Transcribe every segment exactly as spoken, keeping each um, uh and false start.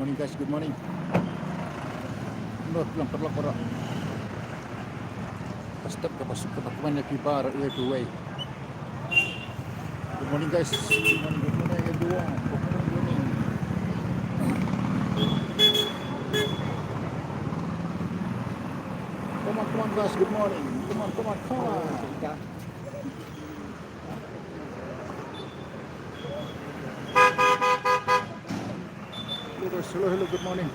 Morning, guys, good morning. Noh, lang paralok baroh. Ka step kaba suk kaba kmen ïa ki baroh uwei pa uwei. Good morning, guys. Good morning, good morning, everyone. Good morning, good morning. Come on, come on, guys. Good morning. Come on, come on, come on. Hello, guys. Hello, hello. Good morning.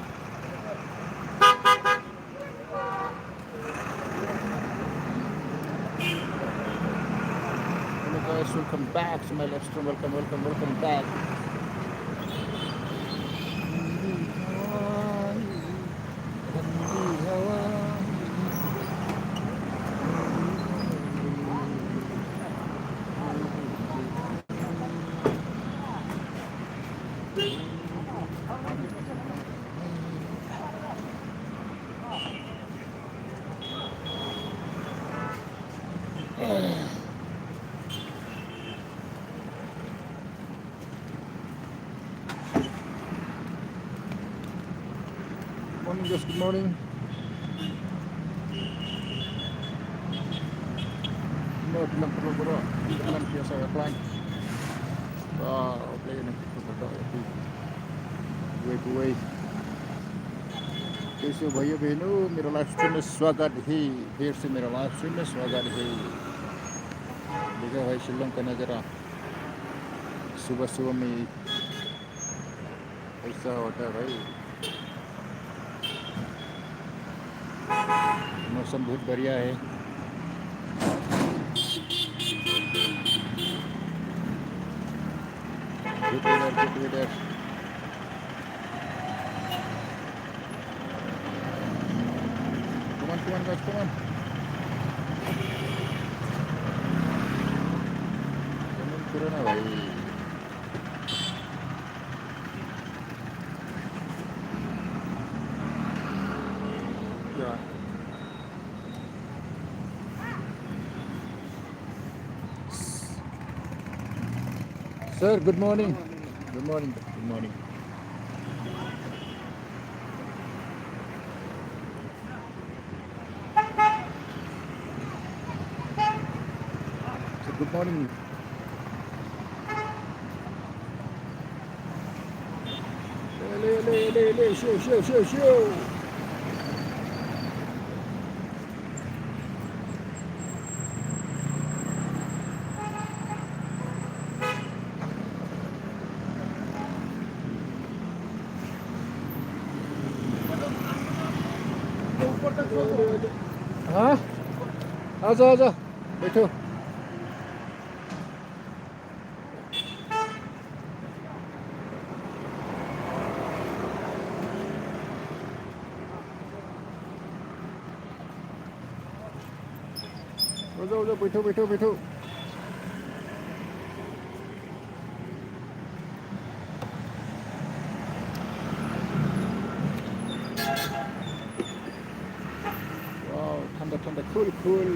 Hello, guys. Welcome back to my live stream. Welcome, welcome, welcome back. Morning, guys, good morning. Noh, bilang perlu bro, bilang biasa ya plan. Wah, oke, ini kita berdoa ya. Kue kue. कैसे हो भाइयों बहनों, मेरा लाइव स्ट्रीम में स्वागत है। फिर से मेरा लाइव स्ट्रीम में स्वागत है। देखो भाई, शिलोंग का नज़ारा सुबह सुबह में ऐसा होता है भाई। मौसम बहुत बढ़िया है। Good weather, good weather. Come on, come on, guys, come on. Come on, kuro na, bhai. Yeah. Sir, good morning. Good morning. Good morning. Sir, good morning. Leh, leh, leh, leh, leh, show, show, show, show. हाँ? आजा, आजा, बैठो। हो जाओ, हो जाओ, बैठो, बैठो, बैठो। Wow, ठंडा ठंडा, cool cool.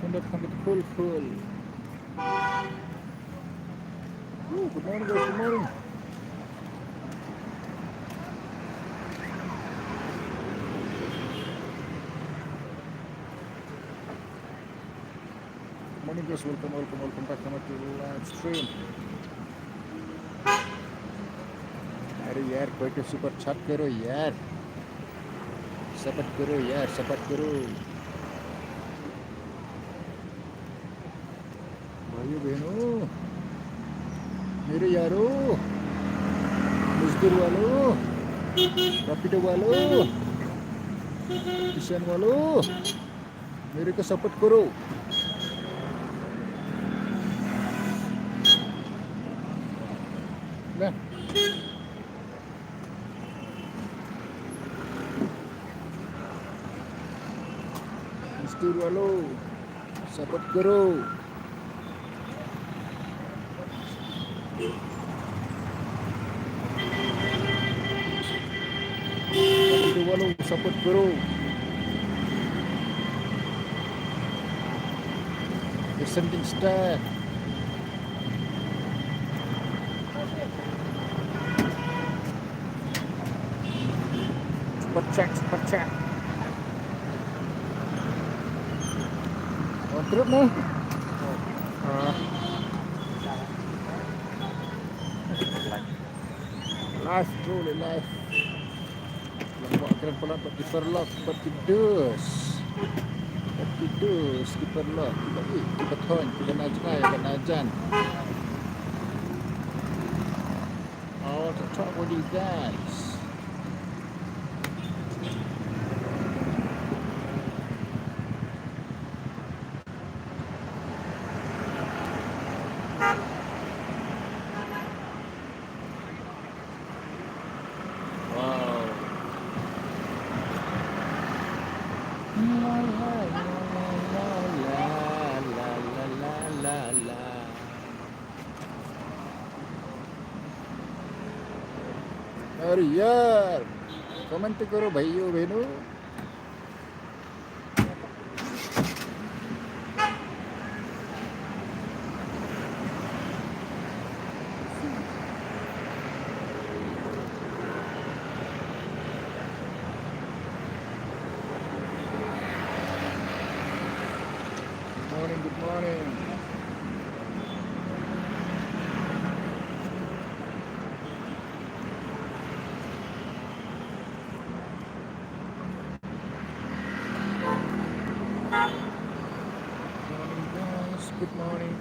ठंडा ठंडा, cool cool. Ooh, good morning, guys. Good morning. Morning, guys. Welcome, welcome, welcome back to my live stream. अरे यार, कोई तो super chat करो यार, support करो यार, support करो। भाइयों बहनों, मेरे यारों, मजदूर वालों, रैपिडो वालों, किसान वालों, मेरे को support करो। ना। मजदूर वालों, support करो। Follow, support guru. Descending stair. Super chat, super chat. Oh, trip ni. Ah. Live, bro, live. Lang ba kren palat bad ki paralok bad ki dus. Bad ki dus ki paralok. Ki ba ïeit, ki ba thoiñ, ki ba na jngai, ba na jan. I want to talk with you guys. Wow. La, la, la. अरे यार, कमेंट करो भाइयों बहनों। Good morning, good morning. Morning, guys. Good morning.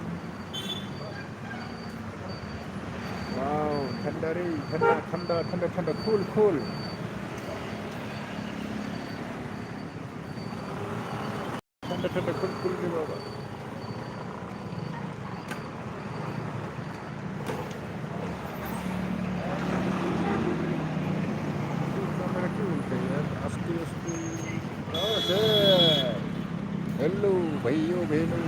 Wow, thanda ri, thanda, thanda, thanda, thanda, cool, cool. Thanda, thanda, cool, cool ri baba. Hello, भाइयों बहनों।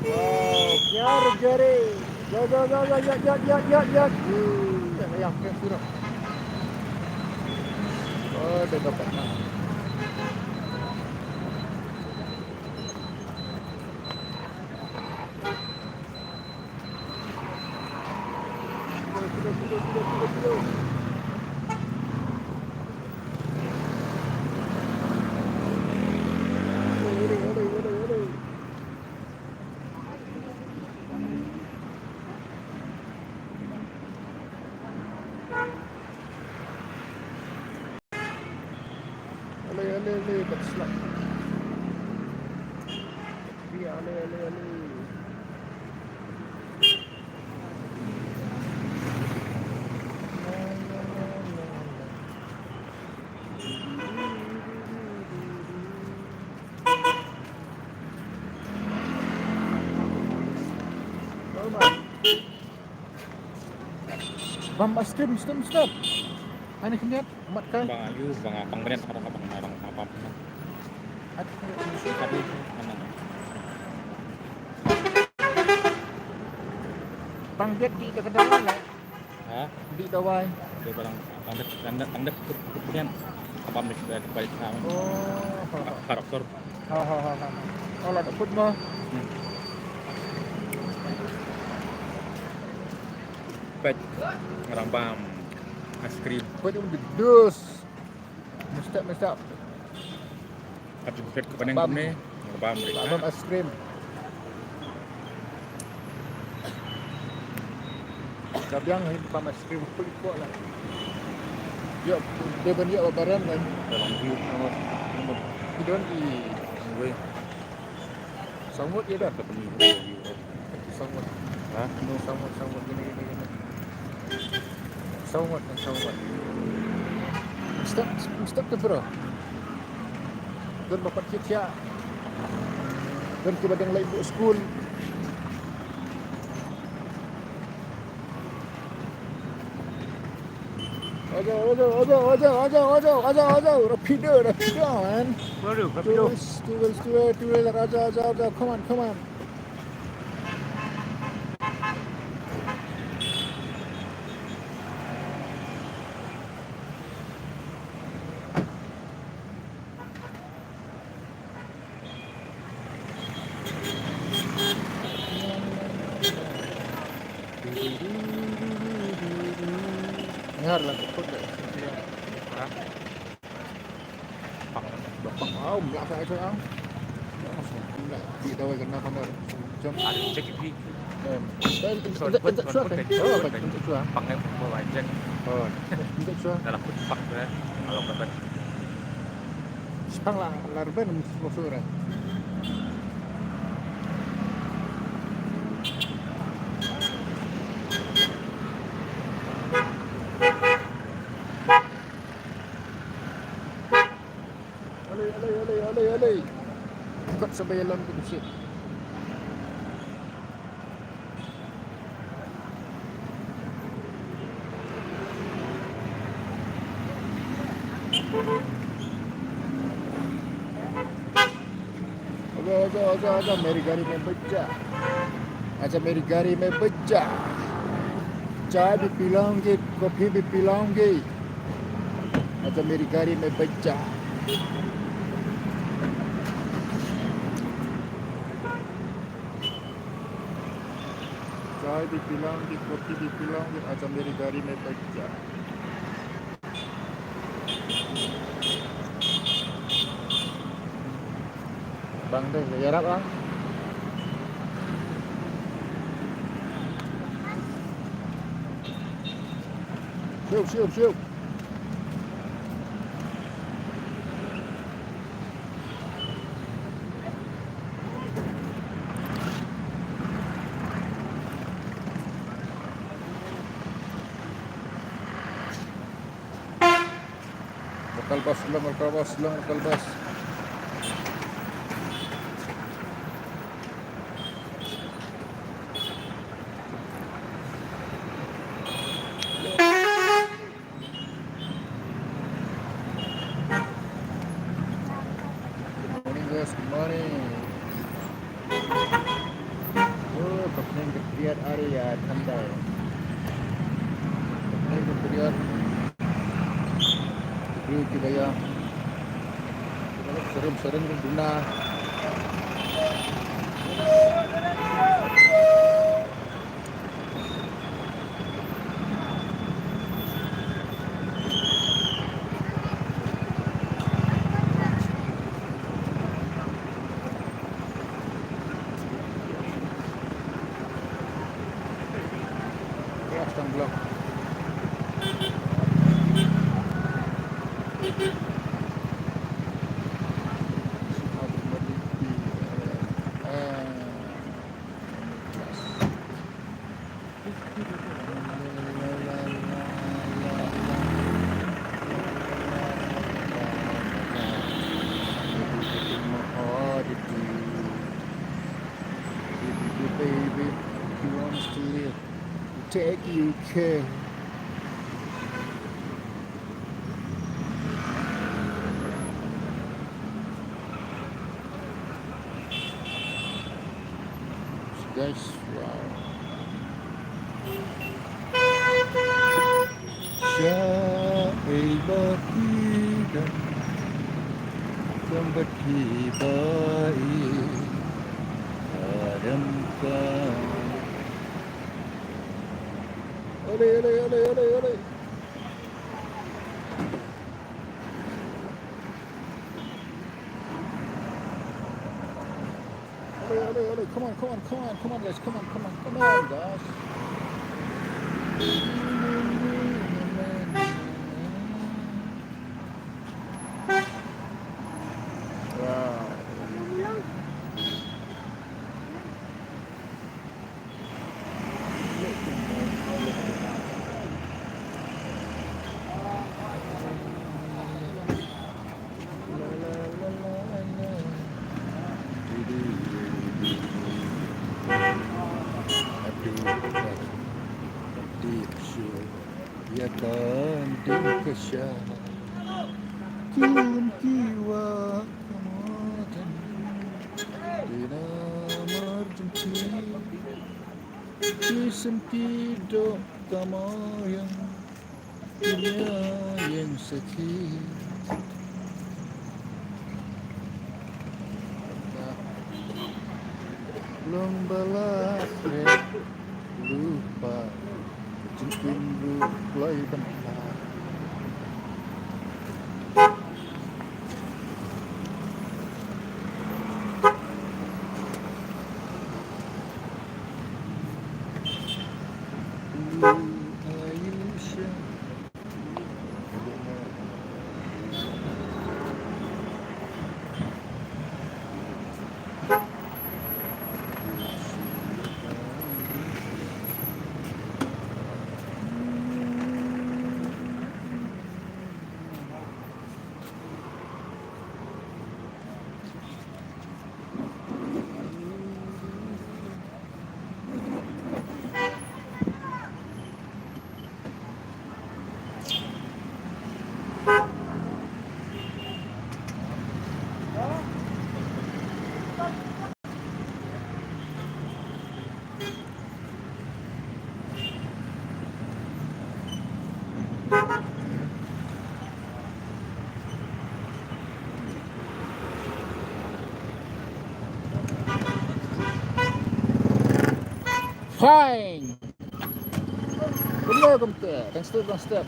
Wow, क्या रुक गया रे? जा, जा, जा। हम्म, जा, जा, जा, पूरा। Oh, dah dapat nak. Ale, ale, ale, kat slap. Bi, ale, ale, ale. Bam ba stem, stem, stem. Ani khyndiat, mat kai. Bang ayu, bang apang bret, bang apang, bang apang. At, at, at, Bang Jet di dekat dalam lah. Ha? Di dawai. Dia barang tang dek, tang dek, tang dek, kut, kut, kut, nian. Apa mesti ada balik sama? Oh, ha, ha. Karakter. Ha, ha, ha, ha. Oh, lah, dek, kut, mah. Hmm. Peit, nga dang bam ice cream. Peit, um, dus. Mestap, mestap. Kat jemput ka paneng kumne, nga bam deh. Bam ice cream. Ka biang hi bam ice cream, peit ko lah. Ïa, dei ban ïa baran kan. Dalam view. Ki don i. Wei. Sangut ïa dah. Sangut. Ha? No, sangut, sangut. Gini, gini, gini. Sangut, sangut. Step, step tu, bro. Don ba pat kit ïa. Don kiba dang leit buh skul. Aja, aja, aja, aja, aja, aja, aja, aja, rapido, rapido, man. Waduh, rapido. Tourist, tourist, tourist, tourist, aja, aja, aja, come on, come on. Ngar la ko de. Ha? Pang. Pang. Au, mla sa ai sa. Mla di dawai kena kamar. Jom. Ada cek pi. Em. Injek, injek, injek suah kan? Oh, injek suah. Pang, eh, bawa injek. Oh. Injek suah. Dalam pun pang tu, eh. Kalau kata. Sepang lah, larben musuh dah. Alai, alai, alai, alai, alai. Kat sampai jalan tu bersih. आजा, आजा, आजा, आजा, मेरी गाड़ी में बैठ जा। आजा, मेरी गाड़ी में बैठ जा। चाय भी पिलाऊंगी, कॉफी भी पिलाऊंगी। आजा, मेरी गाड़ी में बैठ जा। चाय भी पिलाऊंगी, कॉफी भी पिलाऊंगी, आजा मेरी गाड़ी में बैठ जा। Bang deh, ïarap bang. Siap, siap, siap. Local bus lang, local bus lang, local bus. Good morning, guys. Good morning. Oh, kapneng ka triad ari ya thandai. Kapneng ka triad. View ki baya. Serem-serem duna. Baby, baby, he wants to live. Take you care. Guys, wow. Sha ei ba ki da, kam ba ki ba i, adam ka. Ole, ole, ole, ole, ole. Ole, ole, ole. Come on, come on, come on, come on, guys. Come on, come on, come on, guys. Wow. Ïa ka ding ka sha kum ki wa ka ma kan dina mar jong ki. Ki sum ki doh ka ma yang ki nia yang sakhi. Long ba la khreh lypa jingim ruh kloi ban kha. Fine. Kumno kumte? Tang step, tang step.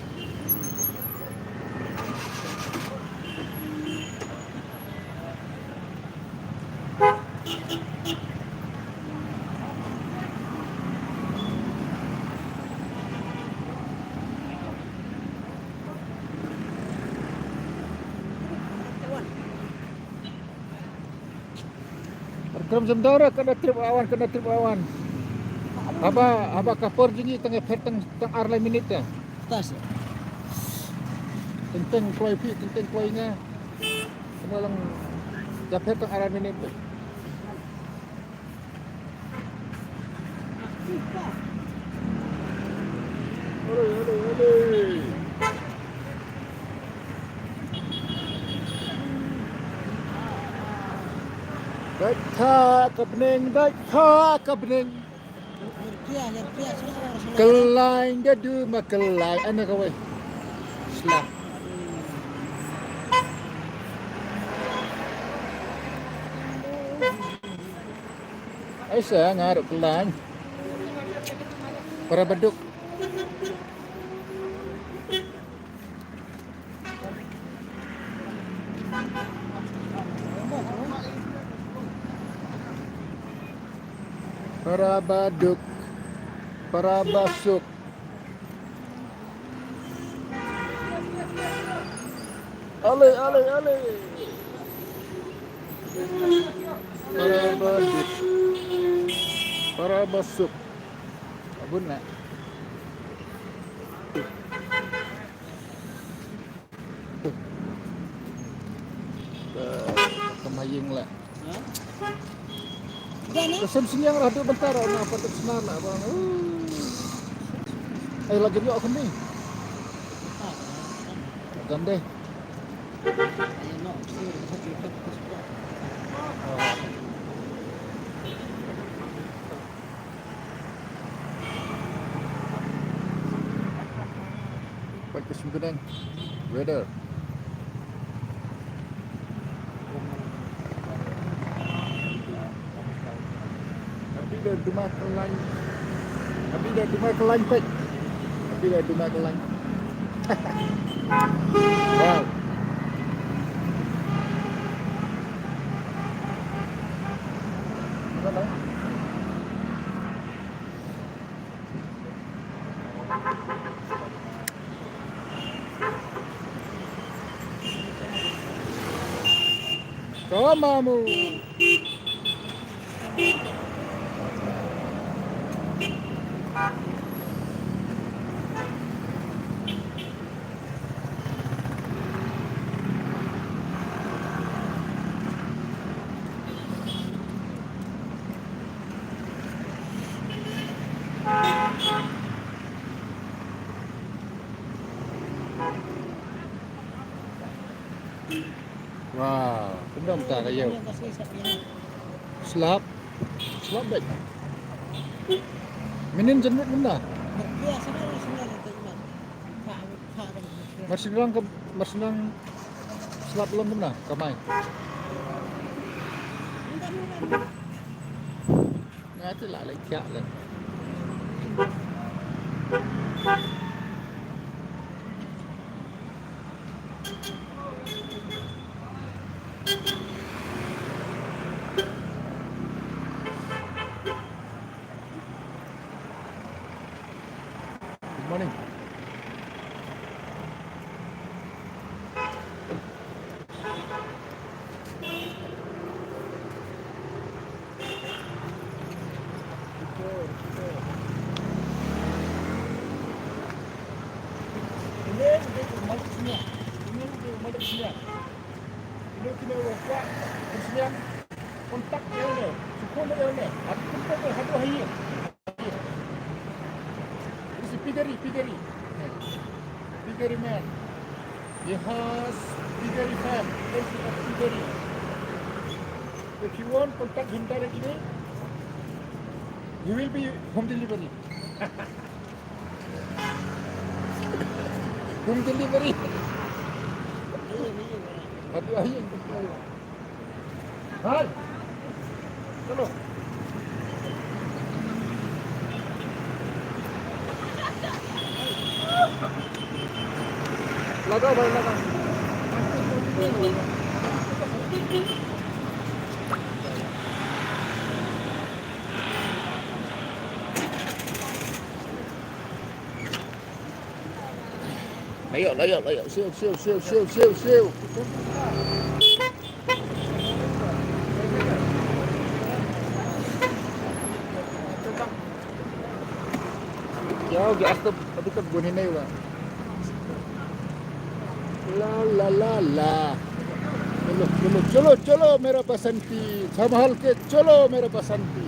Krum jam dor ka da trip awan, ka da trip awan. Haba, haba ka por jong ngi tang ïa pher tang, tang ar lai minit te. Tas. Teng teng kloi phi, teng teng kloi nga. Kane lang ïa pher tang ar lai minit te. Dait kha ka bneng, dait kha ka bneng. Kyllain da du ma kyllain, ana kawei. Sla. Ai sa nga ruh kyllain. Para baduk. Para baduk, para basuk. Ale, ale, ale. Para baduk, para basuk. Abun na. Ka maying la. Ka sem sniang lah duk bentar na patut snar lah bang. Ai lagi riok kami. Gam deh. Pait ka sngewdang weather. Abi da duma ka lain. Abi da duma ka lain peit. Wow. Toma mu. Wow, kumno mynta ka ïew. Slap. Slap beit. Mynnin jynmut mynta. Mar shynrang ka, mar shynrang slap long kumno, kamai. Nga te la leh thiah leh. Good morning. Contact ïa une. Shu call ïa une. Haduh contact ïa, haduh ha ïing. Isi piggery, piggery. Piggery man. He has piggery farm. Place of piggery. If you want, contact him directly. He will be home delivery. Home delivery. Haduh ha ïing. Hai. Chalo. Lagao bhai, lagao. Lait ïoh, lait ïoh, lait ïoh. Siew, siew, siew. Ïa, ïa, asta bun hi ne wa. La, la, la, la. Chalo, chalo, chalo, chalo, mera basanti. Sambhal ke chalo, mera basanti.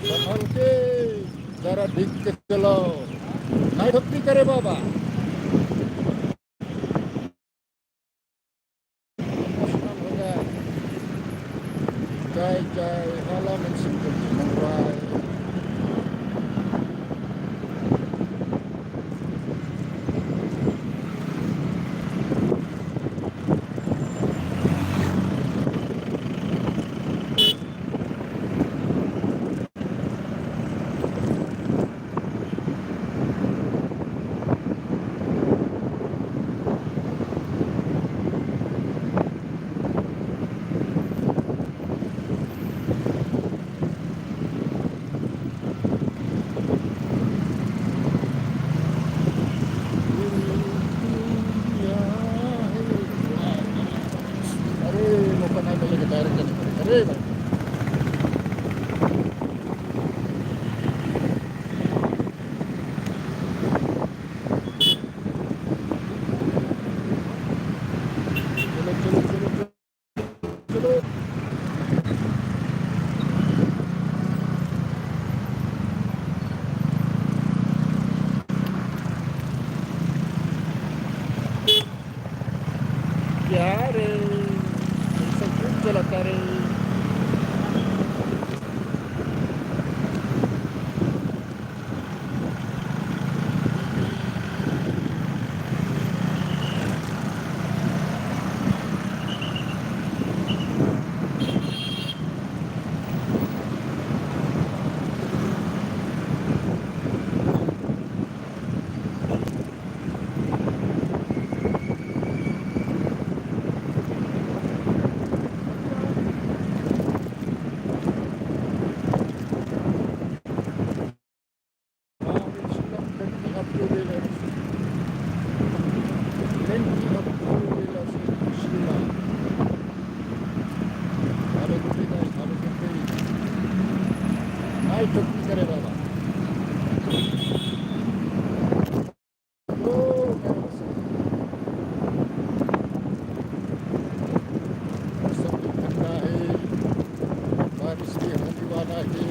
Sambhal ke, zara deikhe chalo. Nahi thokti kare baba. Jai Jai Hala Mynsiem Jong Nongrai. ओ, सब ठंडा है, बारिश भी होने वाला है।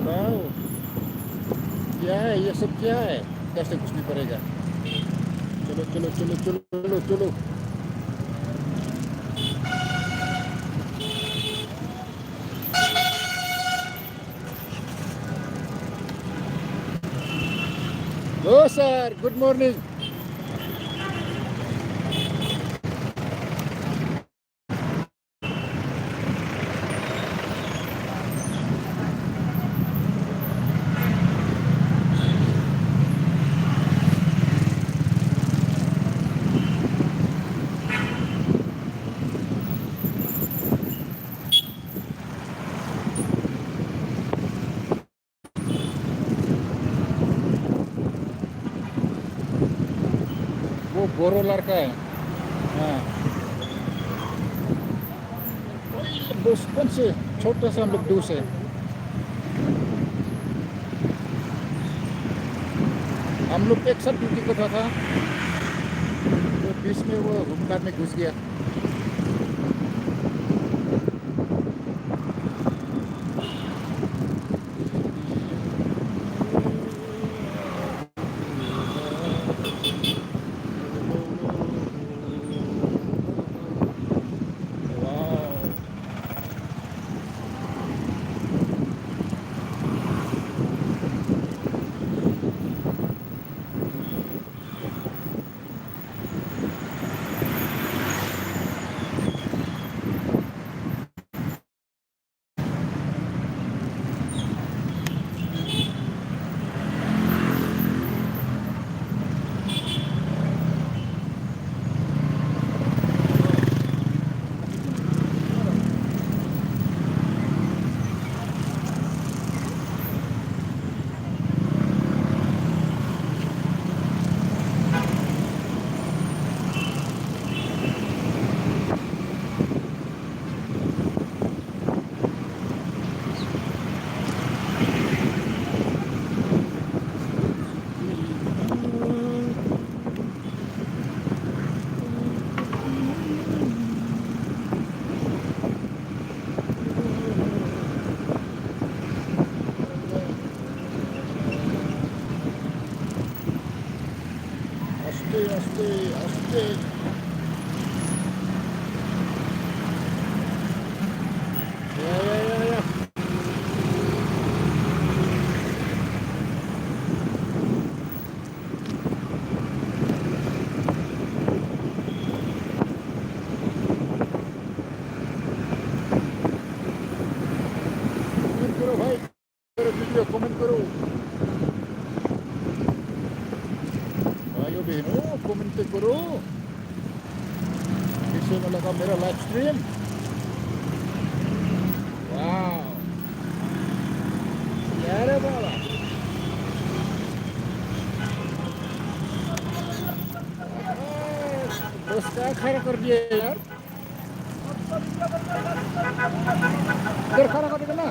वाओ। क्या है ये सब, क्या है? कैसे घुसनी पड़ेगा? चलो, चलो, चलो, चलो, चलो। Hello, sir. Good morning. वो बोरो लड़का है। हाँ। बचपन से छोटा सा हम लोग दूर से। हम लोग एक साथ ड्यूटी करता था, तो बीच में वो होमगार्ड में घुस गया। আস্তে, আস্তে, আস্তে। ইয়া, ইয়া, ইয়া, ইয়া। কমেন্ট করো ভাই। करो वीडियो, कमेंट करो। भाइयों बहनों, कमेंट तो करो। कैसे में लगा मेरा लाइव स्ट्रीम? वाह। यार बाबा। दोस्त, क्या खड़ा कर दिया यार? इधर खड़ा कर देना।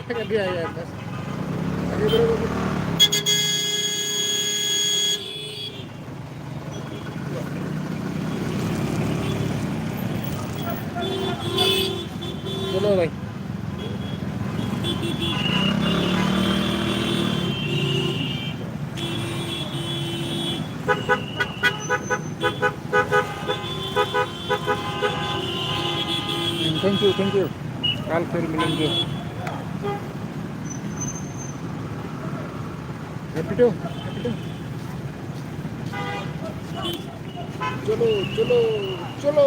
Agar dia ya, Mas. Agar dia. चलो भाई। Thank you, thank you. कल फिर मिलेंगे। Rapido, Rapido। चलो, चलो, चलो।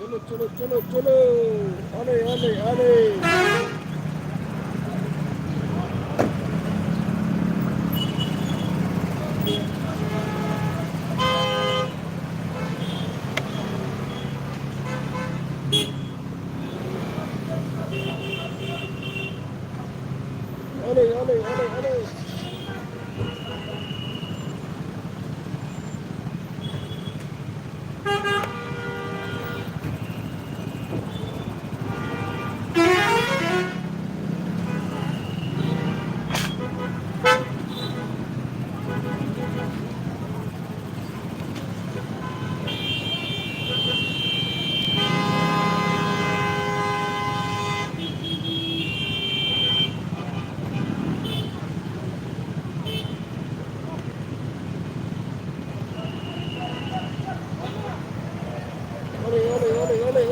चलो, चलो, चलो, चलो। अरे, अरे, अरे। अरे, अरे, अरे,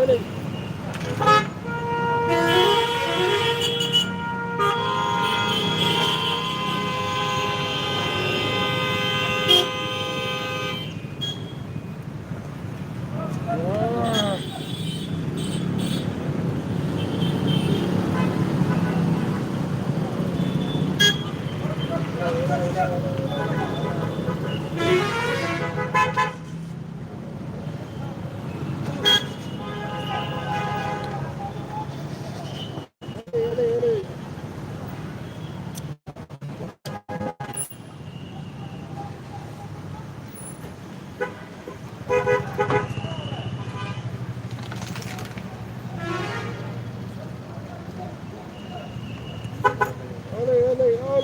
अरे। Hello, hello,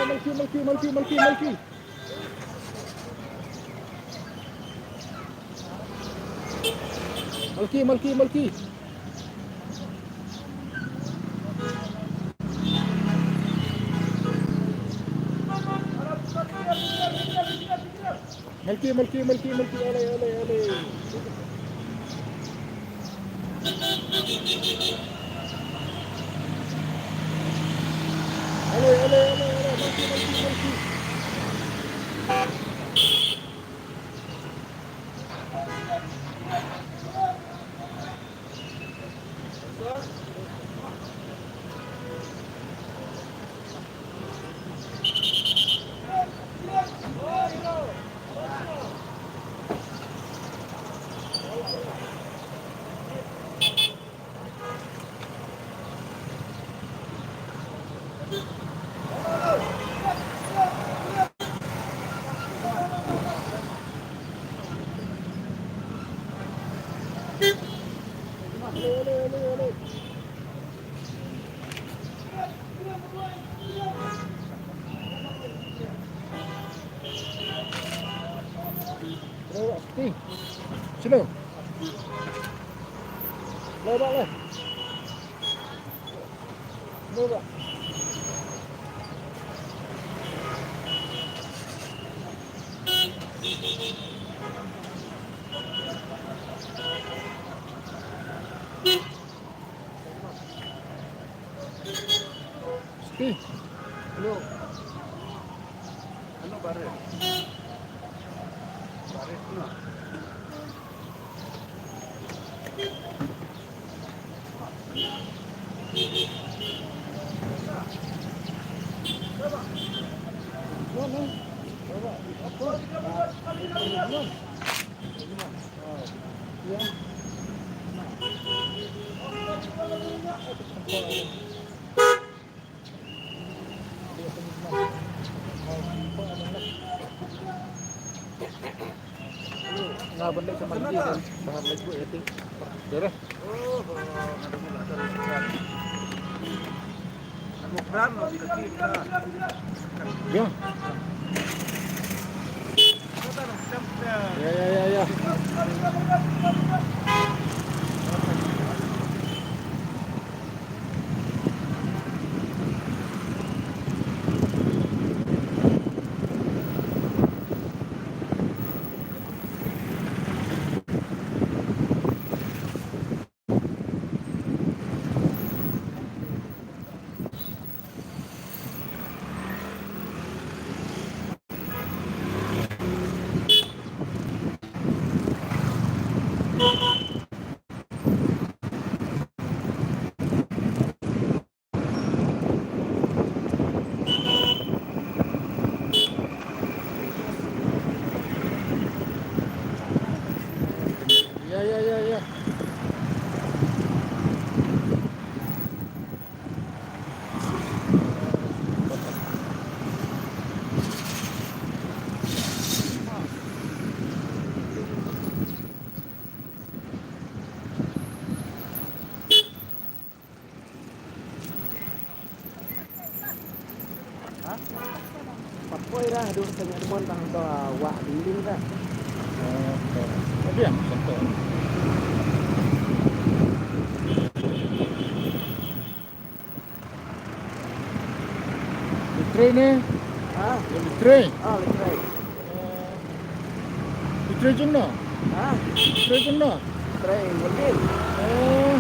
Malki, Malki, Malki, Malki, Malki. Malki, Malki, Malki. Malki, Malki, Malki, Malki, ale, ale, ale. Ale, ale, ale, ale, Malki, Malki, Malki. Sini. Sini. Leh, bah, leh. Leh, bah. Siti. Alo. Alo, barit. Barit na. Nga ban leit sa Malindi kan, bahar leit buh ïa ti. Ïa deh. Ïa. Ïa, ïa, ïa, ïa. Ïa, ïa, ïa, ïa. Ha? Pat poi dah, duk tanya depan tang to wah dinding dah. Oh, oh. Tapi yang satu. Litrei ne? Ha? Litrei. Ah, litrei. Litrei jong no? Ha? Litrei jong no? Litrei Wandin. Oh.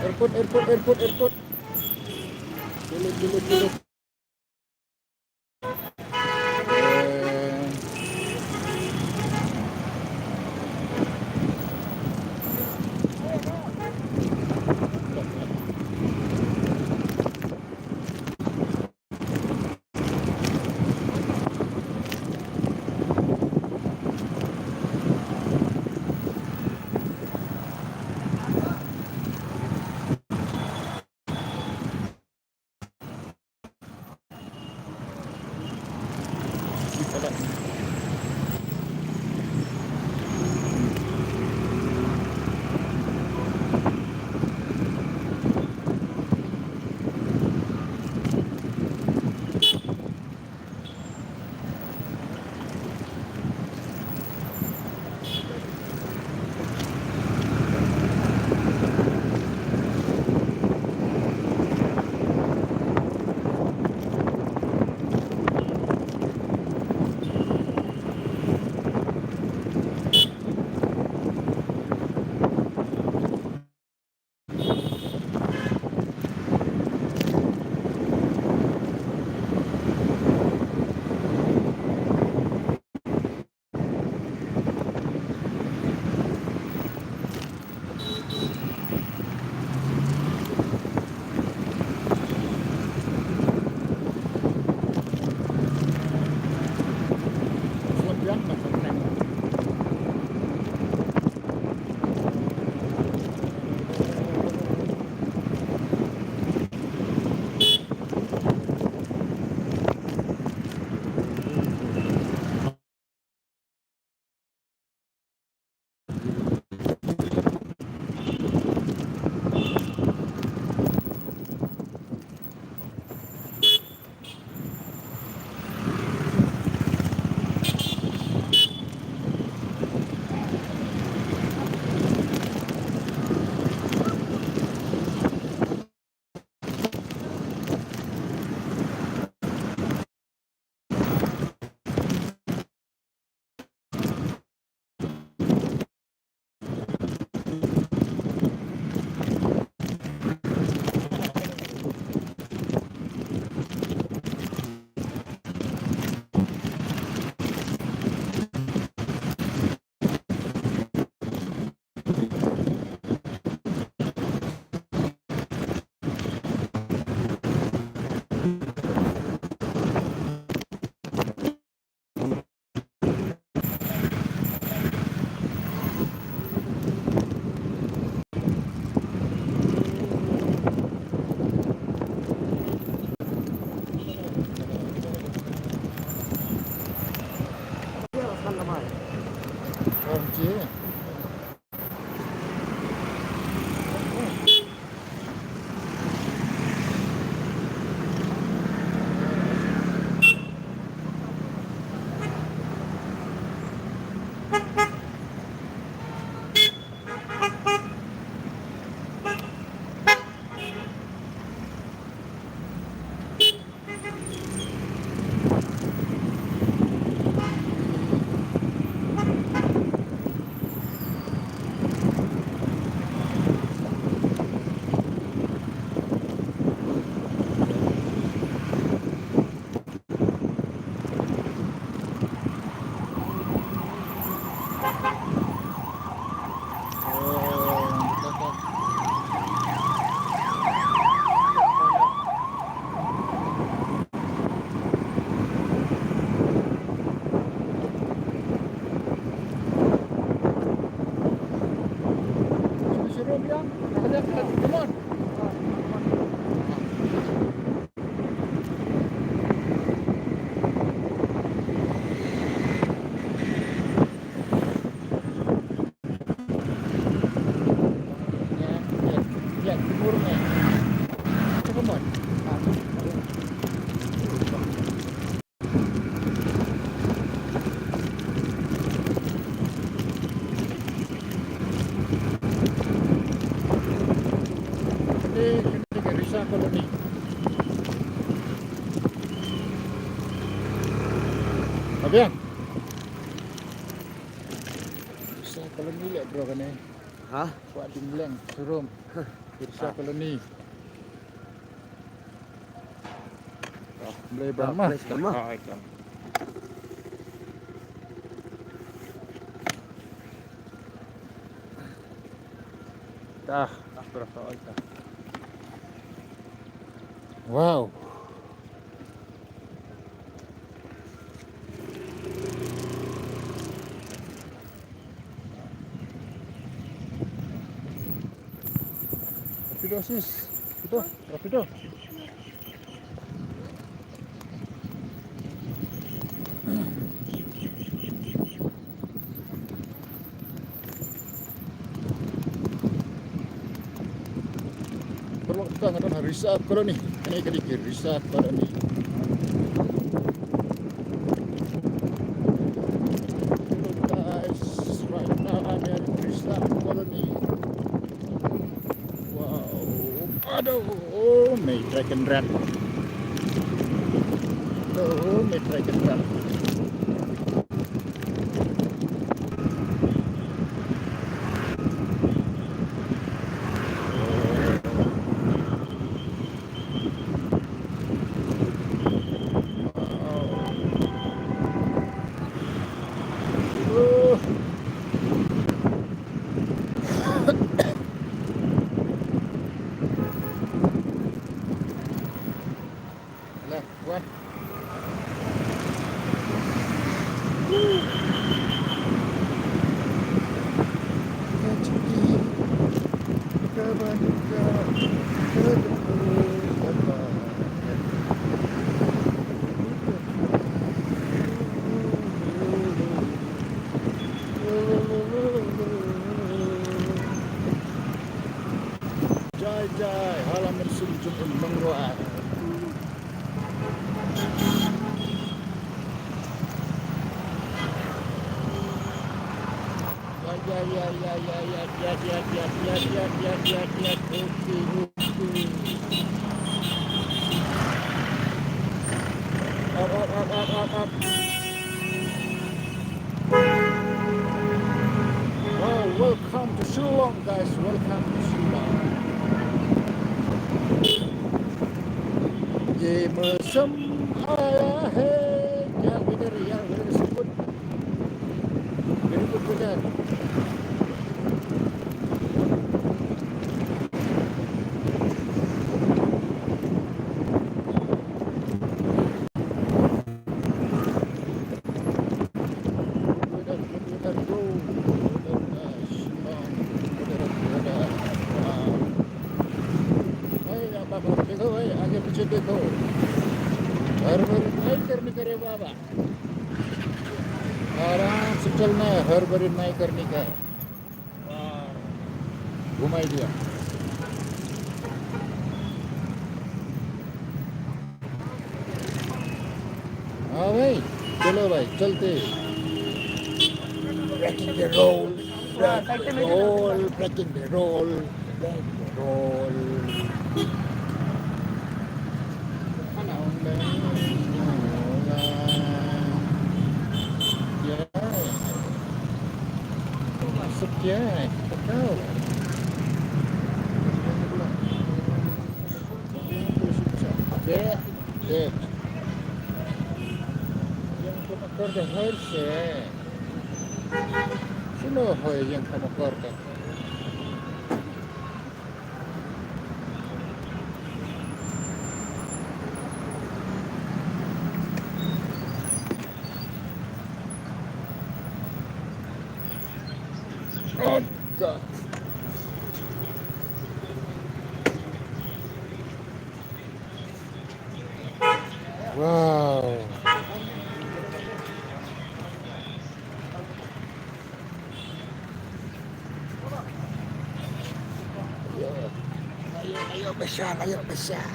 Airport, airport, airport, airport. Dulu, dulu, dulu. Eh, kane ka Risa Colony. Abiang. Risa Colony leh bro kane. Ha? Kwah ding leng, serum. Risa Colony. Blei bama. Blei bama. Dah, dah berapa oi dah. Wow. Rapido sis. Rapido, rapido. Paralok, kita nga don ha Risa Colony. Kane ka dei ka Risa Colony. Hello guys, right now I'm at Risa Colony. Wow. Aduh, oh, mei trai kynrad. Aduh, mei trai kynrad. Left, one. Jai jai, ha la mynsiem jong u nongrwai. Ya, ya, ya. Okay, okay. Up, up, up, up, up, up. Wow, welcome to Shillong, guys. Welcome to Shillong. ये मौसम आया है, क्या weather है यार, weather is good. Very good weather. भाई, आप, आप देखो भाई, आगे पीछे देखो। हड़बड़ी नहीं करनी करे बाबा। आराम से चलना है, हड़बड़ी नहीं करनी का। घुमाई दिया। हाँ भाई, चलो भाई, चलते। Breaking the rule, breaking the rule, breaking the rule, breaking the rule. Masuk ya, kau. Dek, dek. Ïa ka motor da hoi se. Sino hoi ïa ka motor da? Ot ka. Wow. Ayo, ayo, ayo, besar, ayo, besar.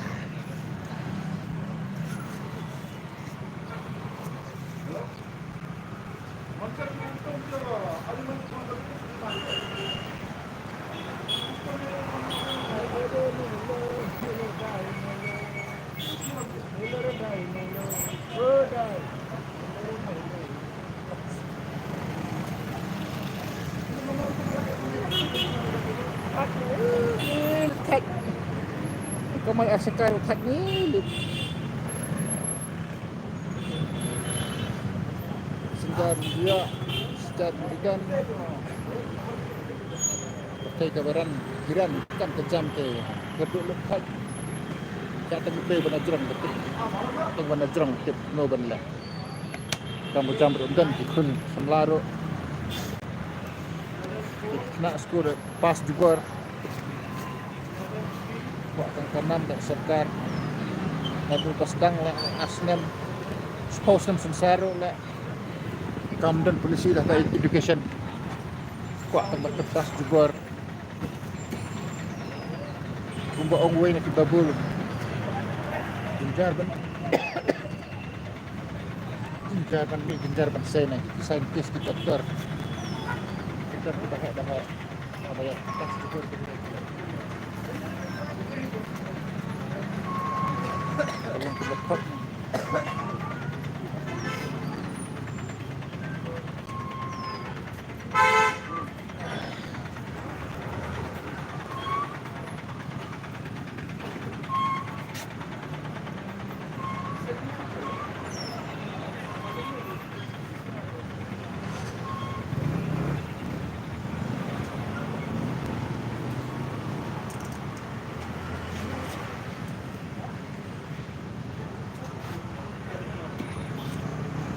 Kamai ar shaka ruh khat ni lut. Sengkar India, sengkar American. Katai ka baran Iran kan ka jam te ka duk luk thai. Ka tang pe bana jrong betul. Tang bana jrong tip no ban leh. Kam jam ruh dan ki khun samla ruh. Ki khynnah skul ruh pass jubor. Kwah tang ka nam da sorkar. Naduh ba sdang la ar snem. Shiphew snem synsar ruh la kam don polisi da ka education. Kwah tang ba pass jubor. Kumba ong wei na ki babul. Jynjar ban Jynjar ban mih, jynjar ban sei na ki scientist, ki doktor. Kita ki bahak, bahak. Apa ya? Pas jubor ki. Tolong ki doktor.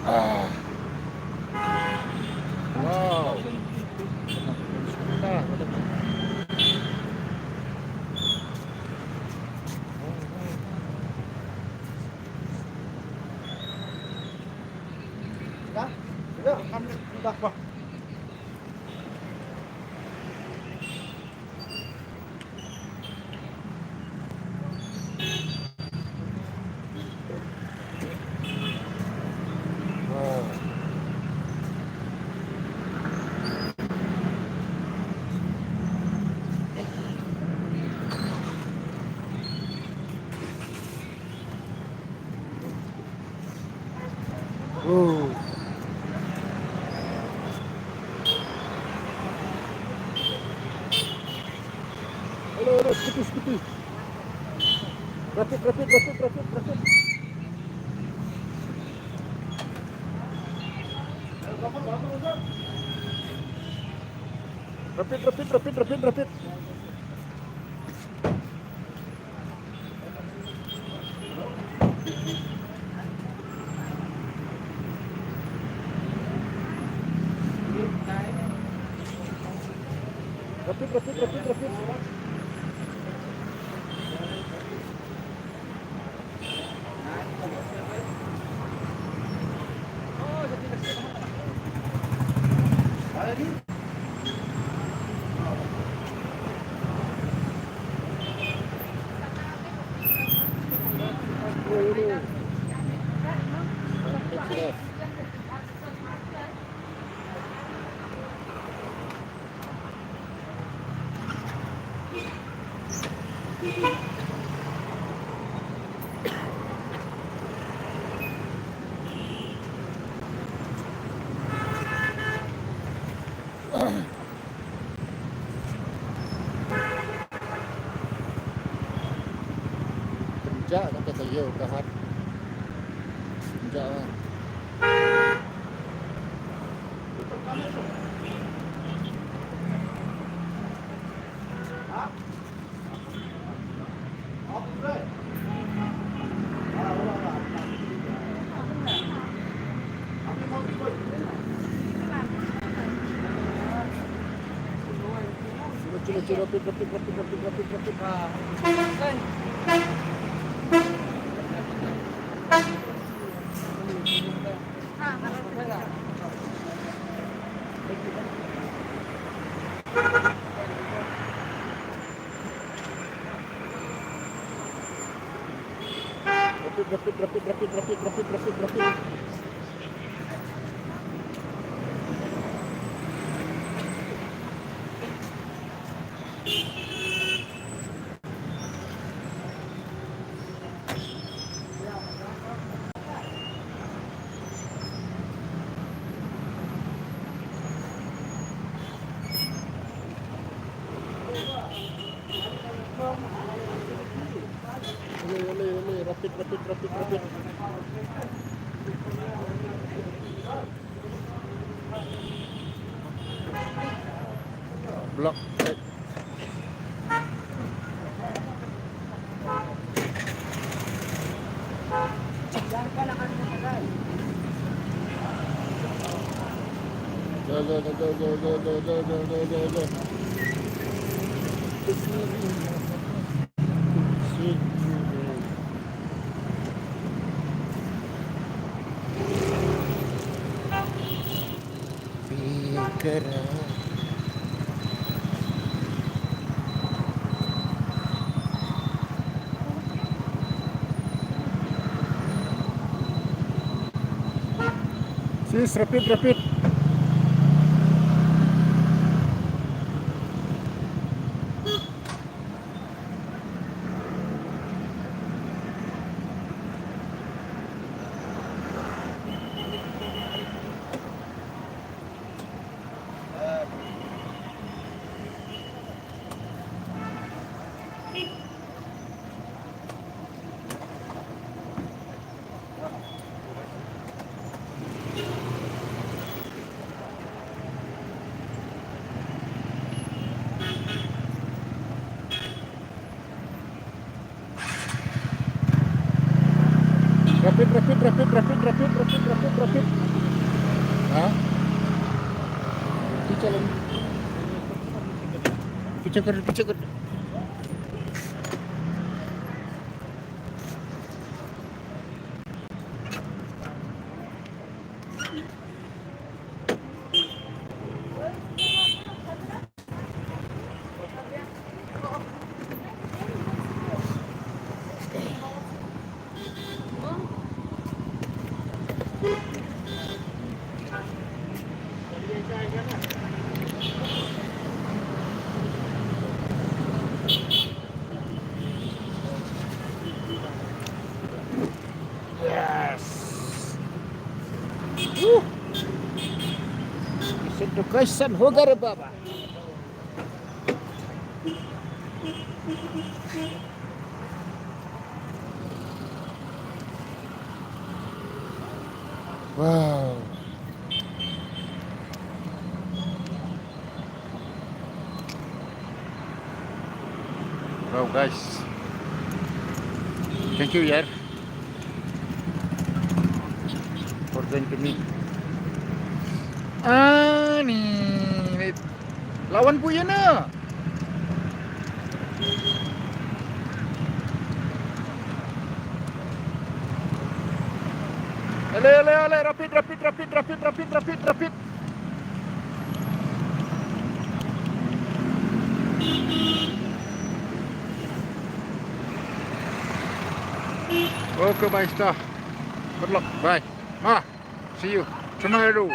Ah. Wow. Dah? Dah? Dah. Oh. Hello, hello, scooty, scooty. Rapid, rapid, rapid, rapid, rapid. Rapid, rapid, rapid, rapid, rapid. Rapid, rapid, rapid, rapid. Pynjah kata ka ïew ka hat. Pynjah. Cuba, cuba, cuba, rapid, rapid, rapid. Ah. Rapid, rapid, rapid. Rapid, rapid, rapid, rapid. Block. Go, go, go. Sis, rapid, rapid. Rapid, rapid, rapid, rapid, rapid, rapid, rapid, rapid. Ha? Picture lagi. Picture kar, picture kar. Yes. Woo. Kisan to kisan hoga re baba. Wow. Wow, guys. Thank you, yaar, for join to me. Ani, wait. Lawan buya na. Ale, ale, ale, rapid, rapid, rapid. Okay, bye, star. Good luck. Bye. Ma, see you tomorrow.